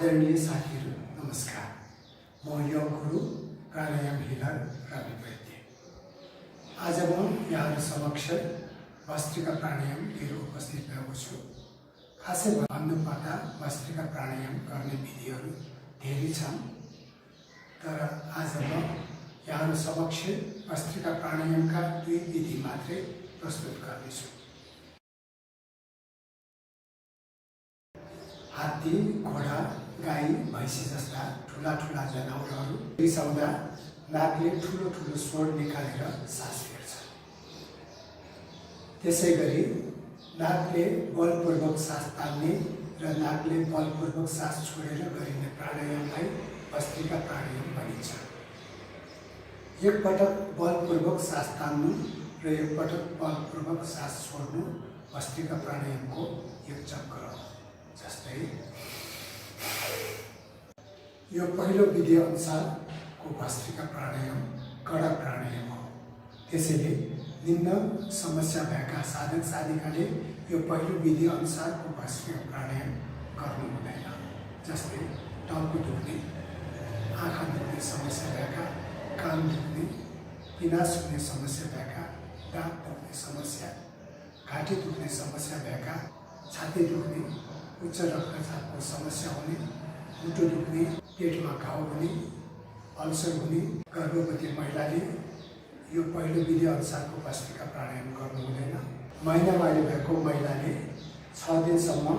आदरणीय साथीहरू नमस्कार। म योग गुरु प्राणायाम हिलर रवि वैद्य। आज म यहाँहरु समक्ष भस्त्रिका प्राणायाम लिएर उपस्थित भएको छु। खासै भन्नुपर्दा भस्त्रिका प्राणायाम गर्ने विधिहरू धेरै छन्, तर आज म यहाँहरु समक्ष भस्त्रिका प्राणायामका दुई विधि मात्रै प्रस्तुत गर्नेछु। हात्ती, घोडा, गाई, भैँसी जस्ता ठूला जनावरहरू रिसाउँदा नाकले ठूलो स्वर निकालेर सास फेर्छ। त्यसैगरी नाकले बलपूर्वक सास तान्ने र नाकले बलपूर्वक सास छोडेर गरिने प्राणायामलाई भस्त्रिका प्राणायाम भनिन्छ। एकपटक बलपूर्वक सास तान्नु र एकपटक बलपूर्वक सास छोड्नु भस्त्रिका प्राणायामको एक चक्र हो। जस्तै यो पहिलो विधि अनुसारको भस्त्रिका प्राणायाम कडा प्राणायाम हो। त्यसैले निम्न समस्या भएका साधक साधिकाले यो पहिलो विधि अनुसारको भस्त्रिका प्राणायाम गर्नु हुँदैन। जस्तै टाउको दुख्ने, आँखा दुख्ने समस्या भएका, कान दुख्ने, पिनास हुने समस्या भएका, दाँत दुख्ने समस्या, घाँटी दुख्ने समस्या भएका, छाती दुख्ने, उच्च रक्तचापको समस्या हुने, मुटु दुख्ने, पेटमा घाउ हुने, अल्सर हुने गर्भवती महिलाले यो पहिलो विधि अनुसारको भस्त्रिका प्राणायाम गर्नु हुँदैन। महिनावारी भएको महिलाले 6 दिनसम्म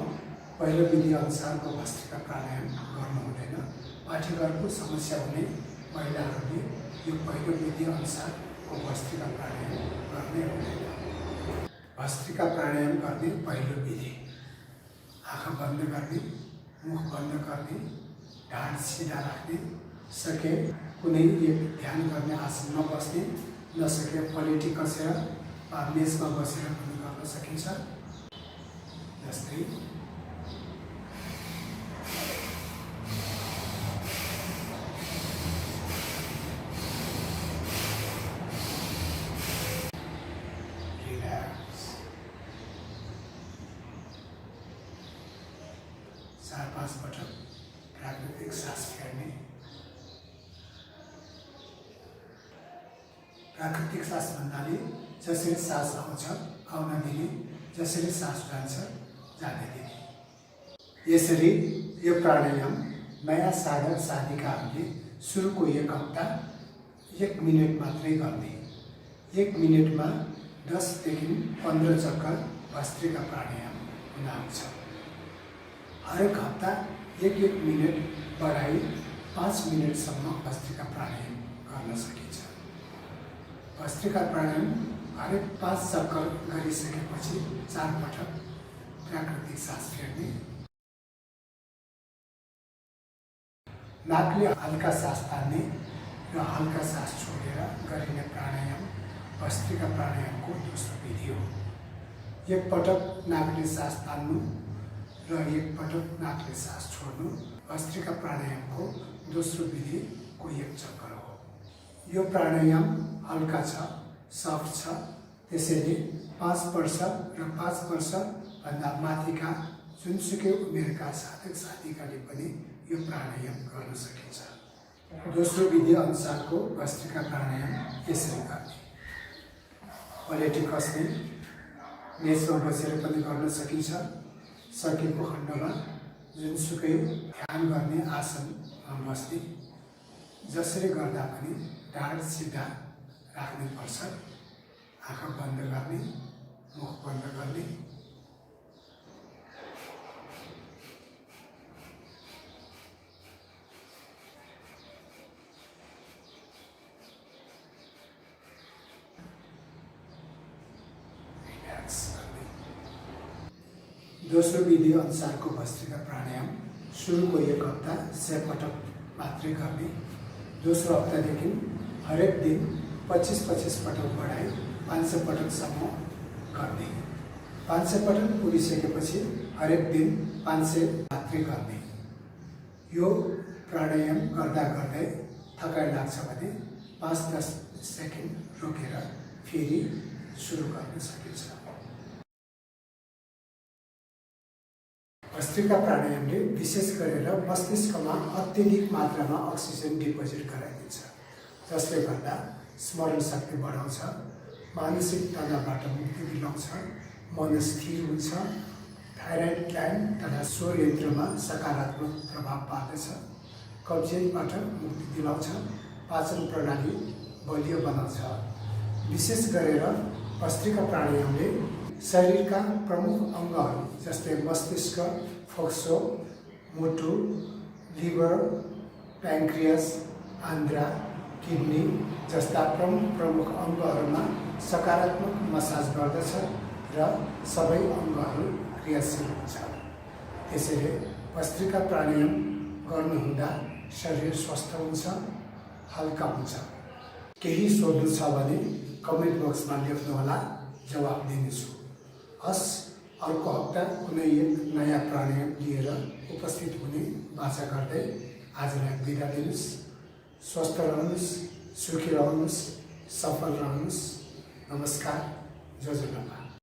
पहिलो विधि अनुसारको भस्त्रिका प्राणायाम गर्नु हुँदैन। पाठेघरको समस्या हुने महिलाहरूले यो पहिलो विधि अनुसारको भस्त्रिका प्राणायाम गर्ने हुँदैन। भस्त्रिका प्राणायाम गर्ने पहिलो विधि: आँखा बन्द गर्ने, मुख बन्द गर्ने, ढाड सिधा राख्ने, सके कुनै एक ध्यान गर्ने आसनमा बस्ने, नसके पलेटी कसेर वा मेजमा बसेर पनि गर्न सकिन्छ। जस्तै रिल्याक्स, 4-5 पटक प्राकृतिक सास फेर्ने। प्राकृतिक सास भन्नाले जसरी सास आउँछ आउन दिने, जसरी सास जान्छ जान दिने। यसरी यो प्राणायाम नयाँ साधक साधिकाहरूले सुरुको 1 हप्ता 1 मिनेट मात्रै गर्ने। 1 मिनेटमा 10 देखि 15 चक्कर भस्त्रिका प्राणायाम हुन आउँछ। हरेक हप्ता 1-1 मिनेट बढाई 5 मिनेटसम्म भस्त्रिका प्राणायाम गर्न सकिन्छ। भस्त्रिका प्राणायाम हरेक 5 चक्कर गरिसकेपछि 4 पटक प्राकृतिक सास फेर्ने। नाकले हल्का सास तान्ने र हल्का सास छोडेर गरिने प्राणायाम भस्त्रिका प्राणायामको दोस्रो विधि हो। 1 पटक नाकले सास तान्नु र 1 पटक नाकले सास छोड्नु भस्त्रिका प्राणायामको दोस्रो विधिको एक चक्र हो। यो प्राणायाम हल्का छ, सफ्ट छ। त्यसैले 5 वर्ष र 5 वर्षभन्दा माथिका जुनसुकै उमेरका साधक साधिकाले पनि यो प्राणायाम गर्न सकिन्छ। दोस्रो विधि अनुसारको भस्त्रिका प्राणायाम यसरी गर्ने: पलेटी कस्ने, मेजमा बसेर पनि गर्न सकिन्छ। सकेको खण्डमा जुनसुकै ध्यान गर्ने आसनमा बस्ने। जसरी गर्दा पनि ढाड सिधा राख्नु पर्छ। आँखा बन्द गर्ने, मुख बन्द गर्ने। रिल्याक्स गर्ने। दोस्रो विधि अनुसारको भस्त्रिका प्राणायाम सुरुको 1 हप्ता 100 पटक मात्रै गर्ने। दोस्रो हप्तादेखि हरेक दिन 25-25 पटक बढाई 500 पटकसम्म गर्ने। 500 पटक पुगिसकेपछि हरेक दिन 500 मात्रै गर्ने। यो प्राणायाम गर्दा गर्दै थकाइ लाग्छ भने 5-10 सेकेन्ड रोकेर फेरि सुरु गर्न सकिन्छ। भस्त्रिका प्राणायामले विशेष गरेर मस्तिष्कमा अत्यधिक मात्रामा अक्सिजन डिपोजिट गराइदिन्छ, जसले गर्दा स्मरण शक्ति बढाउँछ, मानसिक तनावबाट मुक्ति दिलाउँछ, मन स्थिर हुन्छ, थाइरोइड ग्ल्यान्ड तथा स्वर यन्त्रमा सकारात्मक प्रभाव पार्दछ, कब्जियतबाट मुक्ति दिलाउँछ, पाचन प्रणाली बलियो बनाउँछ। विशेष गरेर भस्त्रिका प्राणायामले शरीरका प्रमुख अङ्गहरू जस्तै मस्तिष्क, फोक्सो, मुटु, लिभर, प्याङ्क्रियस, आन्द्रा, किडनी जस्ता प्रमुख अङ्गहरूमा सकारात्मक मसाज गर्दछ र सबै अङ्गहरू क्रियाशील हुन्छ। त्यसैले भस्त्रिका प्राणायाम गर्नुहुँदा शरीर स्वस्थ हुन्छ, हल्का हुन्छ। केही सोध्नु छ भने कमेन्ट बक्समा लेख्नुहोला, जवाब दिनेछु। हस्, अर्को हप्ता कुनै एक नयाँ प्राणायाम लिएर उपस्थित हुने बाचा गर्दै आजलाई बिदा दिनुहोस्। स्वस्थ रहनुहोस्, सुखी रहनुहोस्, सफल रहनुहोस्। नमस्कार, जय जगन्नाथ।